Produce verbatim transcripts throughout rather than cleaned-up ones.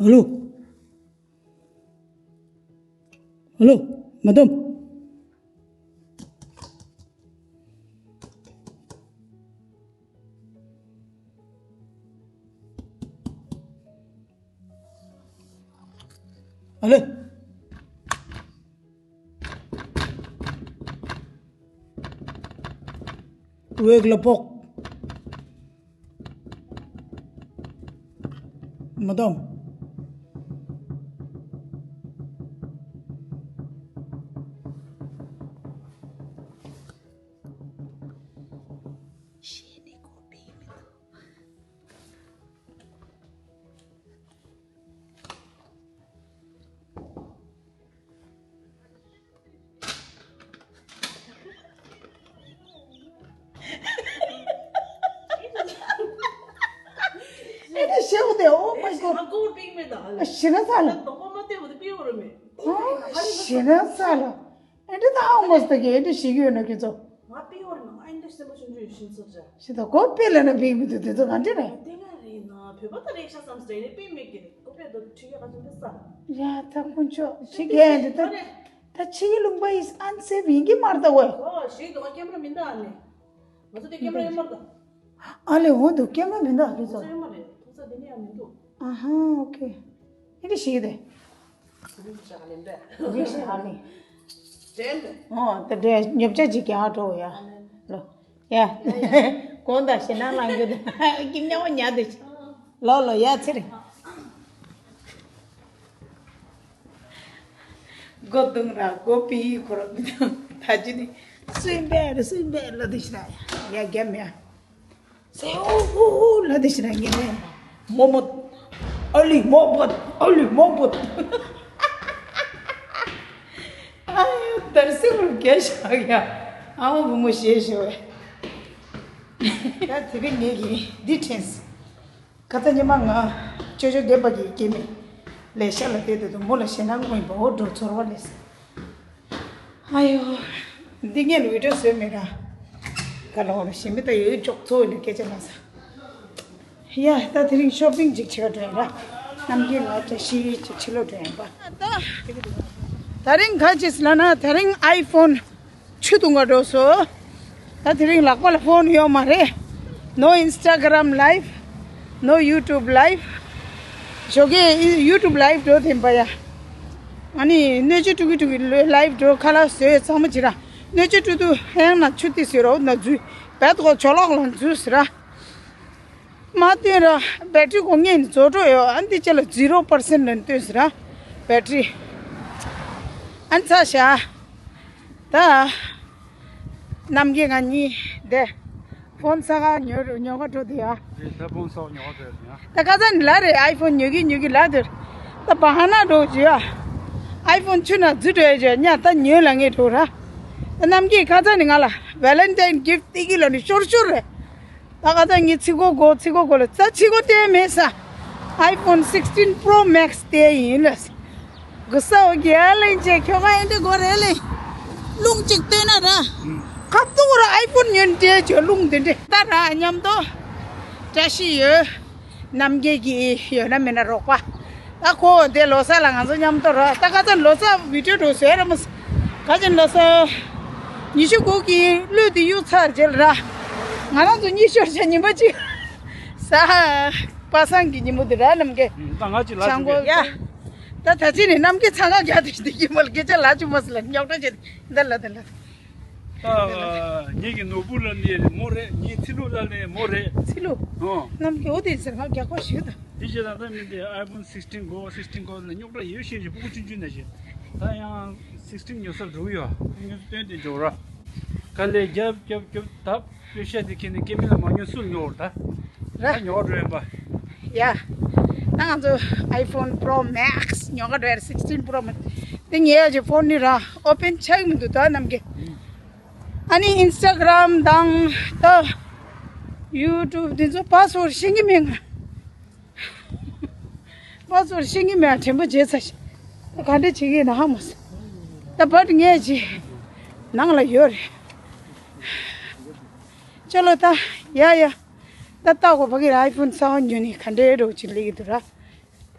Hello. Hello, madam. Hello. Wake the fuck. Madam. ཨེ་འདྲ་ཞེ་པོ་དེ། Oh my god. ཨ་ཀོ་པིང་མེད་ད། ཨ་ཞེ་ན་ཚ་ལ། ད་དོག་པ་མ་བལྟས་པ་དེ་པིའོ་རེད་མེད། ཨ་ཞེ་ན་ཚ་ལ། ཨེ་འདྲ་ད་ཧོ་མོ་སྟ་གི་ཨེ་འདྲ་ཞིག་ཡོད་ན་ཁྱེད་ཚོ། ང་པིའོ་རེད་མ། ང་ཨེ་འདྲ་སེམས་པ་ཆུང་ཆུང་ཡོད་ཤིན་ཚོ་ཅག་ཞེ་ད་ཀོ་པེ་ལ་ན་པིང་མི་འདུག་དེ་ཚོ་ག་འདྲ་རེད། དེ་ག་རེད་ན་བོད་པ་ད་རེག་ཤ་བསམ་སྟེ་རེད་པིང་མེད་ཀྱི་རེད། ཀོ་པེ་ད་ཁྲི་ཡ་ག་ཚོད་འདི་ས། ཡ་ད་དཀོན་མཆོག་ཁྱི་རྒན་འདི་ད། ད་ཕྱི་གི་ལུང་པ་ཡིས་ཨན་སེབ་ཡིན་གྱི་མ་རེད་ད་ཝེ། ཨོ་ཞིག་འདུག་ཨ་ཀེམ་ར་མི་འདུག་ཨ་ནི། ང་ཚོ་དེ་ཀེམ་ར་ཡོད་མ་རེད་ད། ཨ་ལེ་འོ་འདུག་ཀེམ་ར་མི་འདུག་ཨ་ཁྱེད་ང་ཚོ་ཚོ། ཡོད་མ་རེད། ཐུག་ས་དེ་ནི་ཡང་མི་འདུག་ཨ་ཧ་ཨོ་ཁེ། ཨེ་འདྲ་ཞིག་དེ། རིག་ཤ་ཨ་ལེ་འདྲ། རིག་ཤ་ཨ་ལེ། འདྲ་འདྲ། ཨོ་ད་འདྲ་ཉོབ་ཆ་ཅིག་ཀྱང་ཨ་འགྲོ་ཡ། ཨ་ལེ། ལོ། ཡ། གོང་དང་ཞེ་ནང་ལངས་རྒྱུ་དེ་ཀྱི་མཉམ་པོ་ཉལ་དེ། ལོ་ལོ་ཡ་ཚེ་རིང་། སྒོ་རྡུང་ར་སྒོ་པི་ཁོ་ར་མི་འདུག་ད་ཅི་ནི་སུན་པས་རེད་སུན་པས་ལ་དེ་ཤི་ར་ཡ་རྒྱ་མི་ཡ། སེ་ཧུ་ཧུ་ཧུ་ལ་དེ་ཤི་ར་ངེ་མེ། མོ་མོ། ཨ་ལི་མོ་བོ། ཨ་ལི་མོ་བོ། ཨ་ཡོ་དར་སི་བུ་རྒྱ་ཤག་ཡ། ཨ་མོ་བུ་མོ་ཞེས་ཞོ་བས། ད་དེ་བས་ངེད་ཀྱིས་འདི་དྲན་སོང་། ཁ་ཚ་ཉི་མ་ང་ཅོ་ཅོ་རྒན་པ་གི་སྐྱེ་མེད་ལས་ཤ་ལ་བལྟས་དུས་མོ་ལ་ཞེ་ན་དངོས་པོ་འགྲོ་ཚོར་བ་ལས། ཨ་ཡོ། འདི་ངས་བི་ཌིའོ་བཟོས་མེད་ར། ག་ལ་འོ་ལ་ཞེ་མི་ད་ཡོད་ཅོག་ཚོ་ཡོད་ན་སྐད་ཆ་ལ་ས། ཡ་ད་དེ་རིང་ཤོ་པིང་ཅིག་བྱེད་ག་འགྲོ་ཡ་ར། རྣམ་རྒྱལ་ང་བཀྲ་ཤིས་ཅིག་ཕྱི་ལོགས་འགྲོ་ཡ་ར། ད་རིང་ག་ཅིག་ལ་ན་དེ་རིང་ཨའི་ཕོན། ཆུ་འཐུང་ག་འགྲོ་སོང་། ད་དེ་རིང་ལག་པ་ལ་ཕོན་ཡོད་མ་རེད། No Instagram live, no YouTube live. ཞོགས་ཀས་ཡུ་ཊུབ་ལའིབ་འགྲོ་དེ་འབའ་ཡ། ཨ་ནི་སྣོད་ཆས་དཀྲུག་གི་དཀྲུག་གི་ལའིབ་འགྲོ། ཁ་ལག་བཟོས་ཚང་མ་བྱེད་ར། སྣོད་ཆས་དཀྲུག་དུས་ཧེང་ན་ཆུ་ཏི་ཟེར་རོ་ན་འཛུལ། བད་གོ་ཇོ་ལོག་ལ་འཛུལ་ཟེར་ར། མ་བཏོན་ར་བེ་ཊི་རི་གོང་ངེས་ནི་རྫོགས་འགྲོ་ཡོད། ཨ་འདི་ཅི་ལ་ཛི་རོ་པར་སེན་ཊི་ལ་བཏོན་ཟེར་ར། བེ་ཊི་རི། ཨ་ནི་ཚ་ཤ། ད། རྣམ་རྒྱལ་ང་གཉིས་བསྡད། ཕོན་ས་ག་ཉོ་རུ་ཉོ་ག་འགྲོ་དེ་ཡ། རེད་ད་ཕོན་ས་ག་ཉོ་ག་འགྲོ་ཡ། ད་ཁ་ཚ་ནི་ལ་རེད་ཨའི་ཕོན་ཉོ་གི་ཉོ་གི་ལ་དེར། ད་བ་ཧ་ན་འགྲོ་བྱོས་ཡ། ཨའི་ཕོན་ཆུ་ན་རྫུ་འགྲོ་ཡ་བྱོས་ཉ་ད་ཉོས་ལ་ངས་འགྲོ་ར། ད་རྣམ་རྒྱལ་ཁ་ཚ་ནི་ང་ལ་ཝེ་ལན་ཊའིན་གིཕ་ཊི་སྟེར་གི་ལ་ནི་ཤོར་ཤོར་རེད། ད་ག་ད་ངས་ཚིག་གོ་གོ་ཚིག་གོ་གོ་ལ་ད་ཚིག་གོ་སྟེར་མེད་ས། iPhone sixteen Pro Max སྟེར་ཡིན་ལ། གུ་ས་འོ་གི་ཨ་ལེན་ཅེ་ཁྱོ་ག་ཨེ་འདྲ་གོ་རེ་ལེ། རླུང་གཅིག་བཏོན་ན་ར། ཁ་ཐུག་ར་iPhone ཉོན་སྟེར་ཅེ་རླུང་དེ་འདྲ། ད་ར་མཉམ་དུ་བཀྲ་ཤིས་ཡོད། རྣམ་རྒྱལ་གྱི་ཡོད་ན་མེད་ན་རོགས་པ། ད་ཁོ་དེ་ལོ་གསར་ལ་ང་ཚོ་མཉམ་དུ་རོགས། ད་ཁ་ཚ་ལོ་གསར་བི་ཌིའོ་འགྲོ་ཟེར་ར་མོ། ཁ་ཅན་ལོ་གསར་ཉི་ཤུ་དགུ་གི་གླུད་དེ་གཡུག་ཚར་རྗེས་ལ་ར། ང་རང་ཚོ་གཉིད་ཤོར་བྱ་ཉི་མ་གཅིག་ས་པ་སངས་ཀྱི་ཉིན་མོ་དེ་ར་རྣམ་རྒྱལ། ད་ང་ཅི་ལ་ཅི་ཡ། ད་ད་ཅི་ནས་རྣམ་རྒྱལ་ཚང་ཁ་རྒྱ་དེ་ཞིག་དེ་གི་མོལ་སྐད་ཆ་ལ་ཅུ་མ་སི་ལ་རྙོག་དྲ་བྱེད་འདི་ལ་འདི་ལ། ད་ངེད་ཀྱི་ནོར་བུ་ལ་ནི་མོ་རེད། ངའི་ཚེ་ལུ་ལ་ནི་མོ་རེད། ཚེ་ལུ། ཨོ། རྣམ་རྒྱལ་འོ་དེ་ཟེར་ང་རྒྱག་པ་ཞུ་ད། དེ་བྱས་ད་ལྟ་མི་འདི་iPhone sixteen Pro Max sixteen Pro ལ་རྙོག་དྲ་ཡོད་ཤེས་ཀྱི་སྤུ་གུ་ཆུང་ཆུང་ནས་བྱེད། ད་ཡང་sixteen ཉོ་ས་འགྲོ་ཡོད། ངས་སྟོན་ཏེ་འཇོག་ར། དཀའ་ལས་རྒྱབ་རྒྱབ་རྒྱབ་ད། པེ་ཤ་དེ་ཁྱེད་ནི་སྐྱེ་དམན་ལ་མ་ཉོ་སུ་ཉོ་བར་ད། ར། ད་ཉོ་བར་འགྲོ་ཡིན་པ། ཡ། ད་ང་ཚོ་iPhone Pro Max ཉོ་ག་འགྲོ་ཡ་ར། sixteen Pro Max དེ་ཉེ་ཡ་ཅིག་ཕོན་ནི་ར་ཨོ་པེན་ཆགས་མི་འདུག་ད་རྣམ་རྒྱལ། ཨ་ནི་Instagram དང་ད་YouTube དེ་ཚོ་པ་སི་ཝར་ཌི་ཤེས་ཀྱི་མེད་ང་། པ་སི་ཝར་ཌི་ཤེས་ཀྱི་མེད། དྲན་པ་བརྗེད་ཚར་ཤག་ད་ག་འདྲ་བྱེད་ཀྱི་ཡིན་ན་ཧ་མ་སོང་། ད་བར་ངས་ཅི་ནང་ལ་ཡོད་རེད། ཅོ་ལོ་ད། ཡ་ཡ། ད་ལྟ་གོ་ཕ་གི་iPhone seven ཉོ་ནི་ག་འདྲའི་རོགས་ཅིག་ལེགས་འདུག་ར།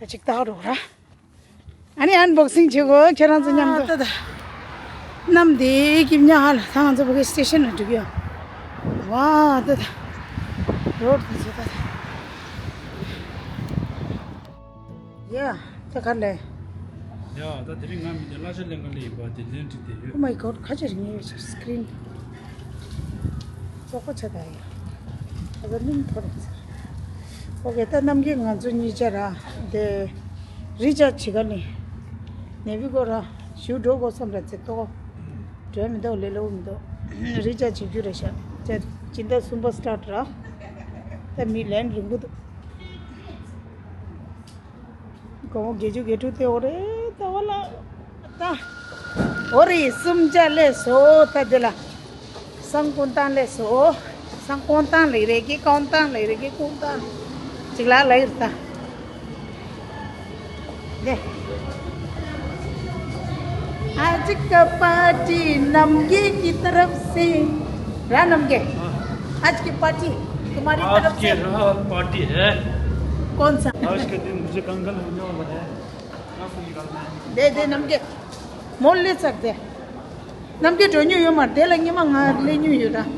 ད་ཅིག་བལྟ་རོགས་ར། ཨ་ནི་ཨན་བོག་སིང་བྱེད་དགོས་ཁྱེད་རང་ཚོ་མཉམ་དུ། ཨ་ད་ད། གནམ་དེ་སྐྱིབས་ཉག་ཧ་ལ་ད་ང་ཚོ་བོད་སྐད་སི་ཊེ་ཤན་ལ་འགྲོ་གི་ཡོད། ཝ་ད་ད། རོ་ཌི་དེ་ཚོ་ད་ད། ཡ། ད་ག་ལེ། ཡ་ད་དེ་རིང་ང་མི་དེ་གླ་ཆ་ལེན་ག་ལེ་ཡིན་པ་དེ་ལན་འགྲིག་དེ་ཡོད། Oh my God ཁ་ཆེ་རིང་ཡོད་ཅིག་སི་ཀི་རིན། བཙོག་པ་ཆ་ད་ཡ། ད་ད་གླིང་ཐོར་ཚར། ཨོ་ཀེ་ད་རྣམ་རྒྱལ་ང་ཚོ་གཉིས་ཆ་ར། དེ། རི་ཅར་ཇི་ག་ནི། ནེ་བི་གོ་ར། ཞུ་འགྲོ་གོ་བསམ་ར་ཚེ་ཏོ། འགྲོ་མི་འདུག་ལེ་ལོ་མི་འདུག་རི་ཅར་ཇི་རྒྱུ་རེ་ཤ། ཅ། སྦྱིན་བདག་སུམ་པ་སི་ཊར་ར། ད་མི་ལན་རིང་པོ་འདུག་སྒོར་མོ་བརྒྱད་ཅུ་བརྒྱད་ཅུ་སྟེར་འོ་རེད་ད་བ་ལ། ད། འོ་རེད་སུམ་བརྒྱ་ལས་སོ་ད་དེ་ལ། སང་ཀོང་ཏང་ལས་སོ། སང་ཀོང་ཏང་ལས་རེད་ཀི་ཀོང་ཏང་ལས་རེད་ཀི་ཀོང་ཏང་། ཅིག་ལ་ལ་ཡིར་ད། दे। आज का पार्टी नमगे की तरफ से। रहा नमगे। आज की पार्टी तुम्हारी आज तरफ के से। रात पार्टी है। कौन सा? आज के दिन मुझे कंगाल होने वाला है। कहाँ से निकालना है? दे दे नमगे। मोल ले सकते हैं। नमगे ड्रोन्यू यो मर दे लंगे मा ང་ལེ་ཉུ་ཡོད་ར།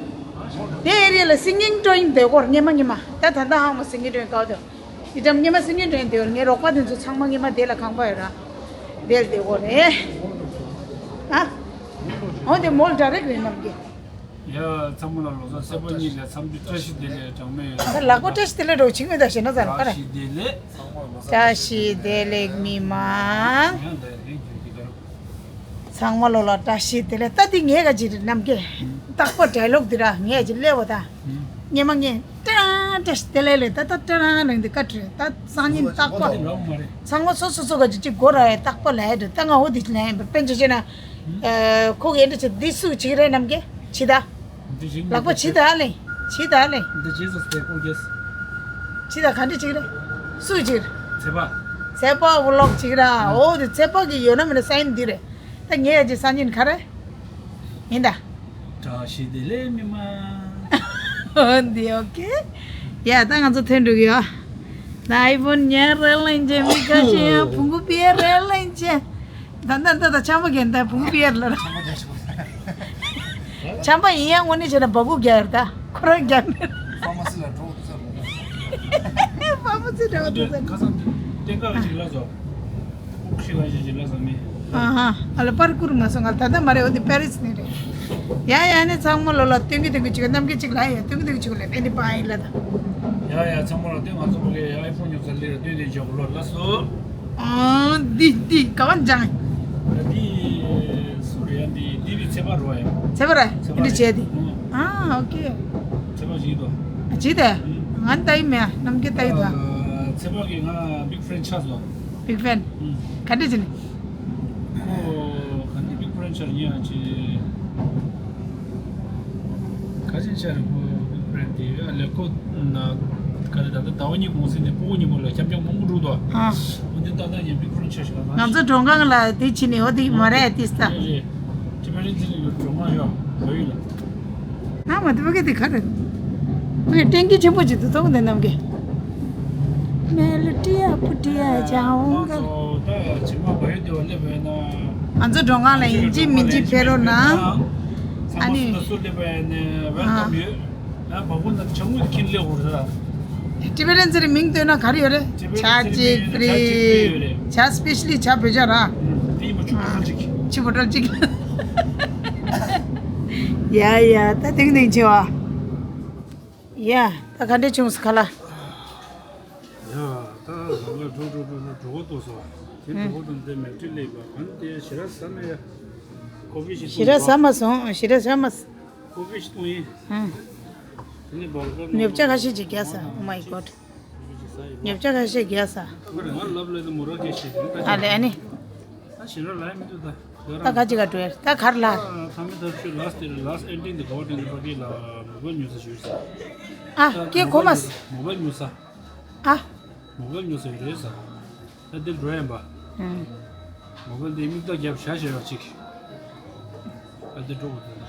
དེ་ཨེ་རི་ཡ་ལ་སིང་གིང་ཀྲོ་ཡིན་དེ་སྐོར་ངེ་མ་ངེ་མ་ད་ད་ད་ཧང་མ་སིང་གིང་ཀྲོ་ཡིན་ཀའོ་དེ། ཡི་དམ་ངེ་མ་སིང་གིང་ཀྲོ་ཡིན་དེ་ངའི་རོགས་པ་དེ་ཚོ་ཚང་མ་ངེ་མ་དེ་ལ་ཁང་པ་ཡོད་ར། དེ་ལ་དེ་སྐོར་རེད། ཨ། འོ་དེ་མོལ་ཌ་རེག་རེད་ནམ་གི། ཡ་ཚང་མ་ལ་ལོ་གསར་སེ་པ་གཉིས་ལ་འཚམས་འདྲི་བཀྲ་ཤིས་བདེ་ལེགས་གྲངས་མེད་ཡོད། ད་ལག་པ་བཀྲ་ཤིས་བདེ་ལེགས་འགྲོ་ཆིག་མེད་ད་ཞེ་ན་ཙང་ཁ་རེ། བཀྲ་ཤིས་བདེ་ལེགས། བཀྲ་ཤིས་བདེ་ལེགས་མི་མང་། ཡང་ད་རིང་གྱུར་གྱི་ད། ཚང་མ་ལོ་ལ་བཀྲ་ཤིས་བདེ་ལེགས། ད་འདི་ངས་ག་ཅི་རེད་ནམ་གི། རྟག་པར་ཌའི་ལོག་འདི་ར་ངས་ཅི་ལས་བ་ད། ངས་མ་ངས་ཏྲ་བཀྲ་ཤིས་བདེ་ལེགས་ལས་ད་ད་ཏྲ་རང་རང་འདི་ཀ་ཏྲ་ད་སང་ཉིན་རྟག་པ། ཚང་མ་སོ་སོ་སོ་ག་ཅི་ཅི་གོ་ར་ཡ་རྟག་པ་ལ་ཡ་ད་ང་འོ་འདི་ལ་ཡ་པན་ཆ་ཆེ་ན། ཁོ་གི་འདི་ཆ་འདི་སུ་ཅིག་རེད་ནམ་གི་ཅི་ད། འདི་བཞིན་ལག་པ་ཇི་ལྟར་ལེན། ཇི་ལྟར་ལེན། འདི་ཇི་སུ་སྟེ་ཀོ་རྒྱས། ཇི་ལྟར་ག་འདྲ་ཅིག་རེད། སུ་ཅིག་རེད། ཚེ་པ། ཚེ་པ་ཝི་ལོག་ཅིག་ར། ཨོ་དེ་ཚེ་པ་གི་ཡོད་ན་མེད་ན་སའིན་འདི་རེད། ད་ངས་ཡ་ཇི་སང་ཉིན་ག་རེ། ཡིན་ད། བཀྲ་ཤིས་བདེ་ལེགས་མི་མང་། ཨོ་འདི་ཨོ་ཀེ། ཡ་ད་ང་ཚོ་ཐོན་འགྲོ་གི་ཡོད། ད་ཨའི་ཕོན་ཉར་རེ་ལེན་ཅེ་མི་ཁ་ཤས་ཡང་བུང་གུ་པིའེ་རེ་ལེན་ཅེ། ད་ད་ད་ད་ཆམ་པ་རྒྱག་ད་བུང་བུ་པིར་ལ་ར། ཆམ་པ་ཡིན་ཡང་དངོས་གནས་བྱས་ན་སྦ་ཁུག་རྒྱག་ཡོད་ད། ཁོ་རང་རྒྱག་མེད། ཕ་མ་སི་ལ་འགྲོ་འདུག་ས་རེད། ཕ་མ་སི་འགྲོ་འདུག་ས་རེད། ཁ་སང་དེ་ཏེ་ཀ་ཅིག་ལ་ཟོ། ཁུག་ཤི་ལ་ཞིག་ཅིག་ལ་ཟ་མི། ཨ་ཧ། ཨ་ལ་པར་ཀུར་མ་སོང་ང་ད་ལྟ་མ་རེད། འོ་དེ་པེ་རི་སི་ནས་རེད། ཡ་ཡ་ནས་ཚང་མ་ལོ་ལ་སྟོན་གི་སྟོན་གི་ཅིག་གནམ་གི་ཅིག་ལ་ཡ་སྟོན་གི་སྟོན་གི་ཅིག་ལ་ཨེ་འདི་པ་ཨིན་ལ་ད། ཡ་ཡ་ཚང་མ་ལ་སྟོན། ང་ཚོ་མ་གི་ཨའི་ཕོན་ཉོ་ས་ལེ་ར་སྟོན་དེ་འཇོག་ལོ་ལ་སོ། ཨ། འདི་འདི་ག་བ་འཇང་། འདི་སུ་རེད་ཡ། འདི་འདི་བི་ཚེ་བ་རོ་ཡ། ཚེ་བ་ར། ཚེ་བ་འདི་རེད། བྱས་ཏེ། ཨ་ཨོ་ཀེ། ཚེ་བ་ཞིག་དོ། ཨ་ཅི་དེ། ང་ལྟ་ཡི་མེད། ནམ་རྒྱུན་ལྟ་ཡི་དོ། ཚེ་བ་གི་ང་བིག་ཕེན་ཆགས་སོང་། བིག་ཕེན། ག་འདྲ་ཅི་ནི། ཁོ་ག་འདྲ་བིག་ཕེན་ཆགས་ཡིན་ཡ་ཅི། ཁ་ཆེ་ཆ་རེ་ཁོ་བིག་ཕེན་དེ་ཡ་ལེ་ཁོ་ན། ག་རེ་ད་ལྟ་ཟླ་བ་གཉིས་གོང་ཟིན་ནས་སྤུ་གུ་གཉིས་པོ་ལ་ཁྱབ་ཁྱབ་མང་པོ་འགྲོ་དོ། ཨ། འོ་འདི་ད་ལྟ་ཡིན་བིག་ཕེན་ཆགས་ཤག་ང་ཚོ་མགྲོན་ཁང་ལ་དེ་ཕྱིན་ནས་འོ་དེ་མ་རེད་ཏིས་ད། རེད་རེད། ཅི་པ་རིན་ཚི་ནས་ཡོད་མགྲོན་ཁང་ཡོད་བོད་ཡིག་ལ། ཨ་མ་དེ་བ་གི་དེ་ག་རེད། ངས་ཏན་གི་ཆེན་པོ་ཅིག་ཏུ་ཐོག་འདི་རྣམས་ཀྱི། མེ་ལོ་ཏི་ཡ་བུ་ཏི་ཡ་ཅང་འོང་ག་ང་ཚོ་ད་ཕྱི་མ་བོད་ཡིག་དེ་བ་སླེབས་པ་ཡིན་ན། ང་ཚོ་མགྲོན་ཁང་ལ་ཡིན་གཅིག་མིན་གཅིག་ཕེབས་རོགས་གནང་། ཚང་མ་ཨ་ནི། སུ་ན་སུ་སླེབས་པ་ཡིན་ན་ཝེལ་ཀམ་ཡོད། ཡང་བ་ཕུ་ན་ཆང་ངུ་ཁྱིན་ལེ་འོར་ར། ཊི་བེ་ཊན་ཟེར་མིང་བཏོན་ན་ག་རེ་ཡོད་རེད། ཊི་བེ་ཊན་ཆ་ཟེར་གཅིག་ཕི་རི། ཆ་གཅིག་ཕི་རི་ཡོད་རེད། ཆ་སི་པེ་ཤ་ལི་ཆ་བོད་ཇ་ར། དེ་ཡིན་པ་ཆུ་བོ་ཊལ་གཅིག་ཆུ་བོ་ཊལ་གཅིག་ཡ་ཡ་ད་ཐེངས་ཐེངས་ཆེ་བ། ཡ་ད་ག་འདྲས་བྱུང་སོང་ཁ་ལག་ཡ་ད་ང་ལ་འགྲོ་འགྲོ་འགྲོ་འགྲོ་འགྲོ་གོ་ཏོ་སོ། དེ་འགྲོ་གོ་ཏོ་འདི་མེ་ཊི་ལེ་བ་ག་འདི་ཞེ་ར་ས་མེ་ཡ། ཁོ་བི་ཞིག་ཞེ་ར་ས་མ་སོང་། ཞེ་ར་ས་མ་སོང་། ཁོ་བི་ཞིག་གཏོང་ཡིན། ཨང་། དེ་ནས་བར་སྐོར་ཉོ་ཆ་ཁ་ཤས་ཅིག་རྒྱག་ས། Oh my God། ཉོ་ཆ་ཁ་ཤས་རྒྱག་ས། ཁ་རེ་ང་ལབ་ལ་ནི་མོ་ར་གེ་ཤེས་ཨ་ལེ་ཨ་ནི། ད་ཞེ་ར་ལ་མི་འདུག་ད། ད་ག་ཅིག་ག་འགྲོ་ཡ། ད་གར་ལ། ད་མི་ད་ཆུ་ལ་སྟེ་ལ་ཨེན་ཏིང་དེ་ག་བ་ཏིང་དེ་པ་ཏི་ལ་མོ་བལ་ཉོ་ས་ཞུས་ས། ཨ་ཀྱེ་གོ་མ་ས། མོ་བལ་ཉོ་ས། ཨ། མོ་བལ་ཉོ་ས་ཡོད་རེད་ས། ད་འདིར་འགྲོ་ཡིན་པ། ཨང་། མོ་བལ་འདི་མིག་ཏོ་རྒྱབ་བྱ་ཞེ་ར་ཅིག་ཨ་འདི་འགྲོ་གོ་ཐུབ་ན།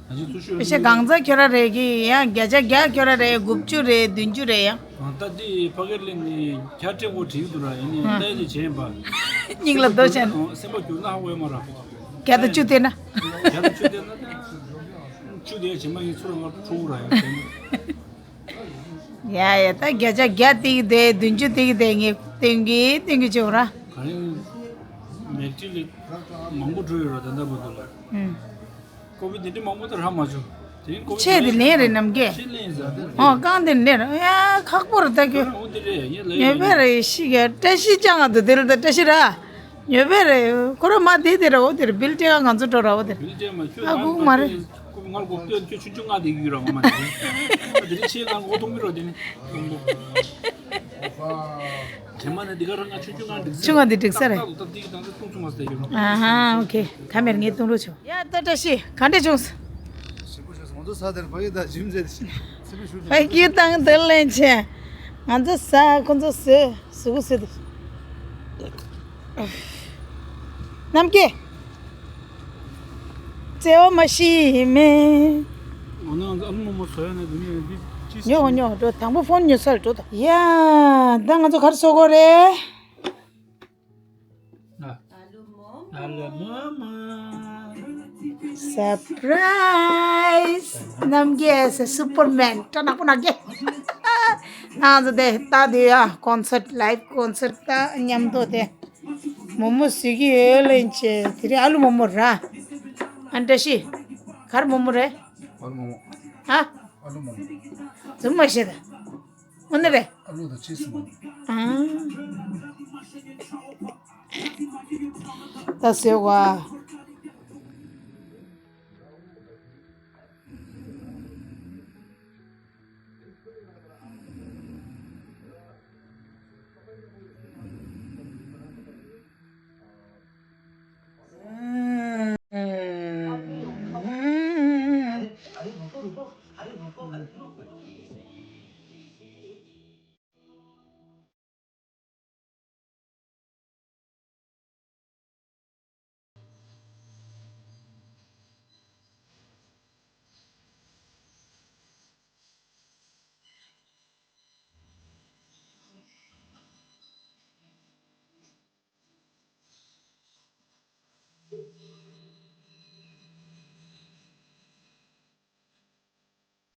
ང་ཅིག་ཚུར་ཤོད། པེ་ཤ་གང་ཚ་ཁྱོད་ར་རེད་གི་ཡ། བརྒྱ་ཆ་བརྒྱ་ཁྱོད་ར་རེད། དགུ་བཅུ་རེད། བདུན་ཅུ་རེད་ཡ། ད་འདི་ཕ་གིར་སླེབས་ནས་རྒྱ་སྤྲད་དགོས་དྲན་གྱི་འདུག་ར། ཡིན་ནའི་ཨ་ལྟ་ཡ་དེ་བྱས་ཡིན་པ། སྙིང་ལ་རྡོ་ཆགས་ནས། སེམས་པ་སྐྱོ་ན་ཧ་གོ་ཡ་མ་ར། བརྒྱ་དང་བཅུ་བསྡད་ན། བརྒྱ་དང་བཅུ་བསྡད་ན་བཅུ་བསྡད་བྱས་མ་ཡིན་ཚུར་ང་ཁྲོ་གི་ར་ཡ། ཡ་ཡ་ད་བརྒྱ་ཆ་བརྒྱ་སྟེར་གྱི་བསྡད། བདུན་ཅུ་སྟེར་གྱི་བསྡད། ངས་སྟོན་གྱི་སྟོན་གྱི་བྱེད་ར། ག་རེ་མེད་ཅི་ལས་མང་པོ་འགྲོ་ཡོད་ར་ད་ལྟ་བར་དུ་ལ། ཨུམ། ཀོ་བི་དེ་འདྲ་མང་པོ་དེ་རག་མ་བྱུང་། དེ་རིང་ཀོ་བི་ཆེད་དེ་ལེན་རེད་ནམ་རྒྱལ། ཆེད་ལེན་ཟེར་ཨོ་རྐང་དེ་ལེན་རེད། ཡ་ཁག་པོ་རེད་ད་ཁྱོད། ཨོ་དེ་རེད་ཡ་ལ་ཉོས་ཡ་པས་རེད་ཤི་ག་བཀྲ་ཤིས་ཅང་ང་དུ་དེ་ལ་ད་བཀྲ་ཤིས་ར། ཉོས་པས་རེད་ཁོ་ར་མ་དེ་དེ་ར་འོ་དེ་རེད། བིལ་སྤྲད་ག་ང་ཚོ་འགྲོ་ར་འོ་དེ་རེད། བིལ་སྤྲད་མ་ཁྱོད་ཨ་ཁུག་མ་རེད། ཀོ་བི་ང་ལ་གོ་སྟོན་ཁྱོད་ཆུང་ཆུང་ང་དེ་གི་ར་ང་མ་དེ་དེ་རེད་ཆེད་ང་གོ་མཐོང་མི་རོ་དེ་ནི། དྲན་མ་ནས་འདི་ག་རང་ང་ཆུང་ཆུང་ང་འགྲིག་ཆུང་ང་འདི་འགྲིག་ས་རེད། ཏག་ཏག་འདི་གི་དང་ཚོ་སྟོང་ཚོ་མ་ཟེར་ཡོད། ཨ་ཧ་ཨོ་ཁེ། ཁ་མེར་ངས་སྟོང་རོགས་བྱུང་། ཡ་ད་བཀྲ་ཤིས་ག་འདྲ་བྱུང་། ཞིམ་པོ་བྱུང་སོང་། ང་ཚོ་ས་དེར་ཕ་གི་དང་ཇིམ་ཟེར་ཏེ་ཕ་གི་དང་དེར་ལེན་ཆེ། ང་ཚོ་ས་ཁོ་ཚོ་ཟོས་ཟུག་གུ་ཟོས་ཏེ། ནམ་སྐྱེ། བརྩེ་བ་མ་ཤི་མེད། འོ་ན་ང་ཚོ་ཨ་ལུ་མོ་མོ་བཟོ་ཡ་ན་འདི་ནས་འདི་ཅི་ཉོ་ཉོ་འགྲོ། དང་པོ་ཕོན་ཉོ་སར་འགྲོ་དང་། ཡ་ད་ང་ཚོ་ག་རེ་བཟོ་དགོས་རེད། ཨ་ལུ་མོ་མོ། སར་པ་རའི་ཛི། རྣམ་རྒྱལ་སུ་པར་མན་སྐྲ་ནག་པོ་ནག་རྒྱལ། ང་ཚོ་དེ་ལྟ་དུས་ཡ་ཀོན་སར་ཊི་ལའེབ་ཀོན་སར་ཊི་ལྟ་མཉམ་དུ་དེ། མོ་མོ་བཟོས་ཀྱི་ཡོད་ལན་ཆེ། དེ་རིང་ཨ་ལུ་མོ་མོ་ར། ཨ་བཀྲ་ཤིས། གར་མོ་མོ་རེད། ཨ་ལུ་མོ་མོ། ཨ། ཨ་ལུ་མོ་མོ། ཛུམ་མ་ཤེས་ད། འོ་ན་རེད། ཨ་ལུ་དང་ཆེས་སུ་མོ་མོ། ཨ། ད་བཟོས་གོ།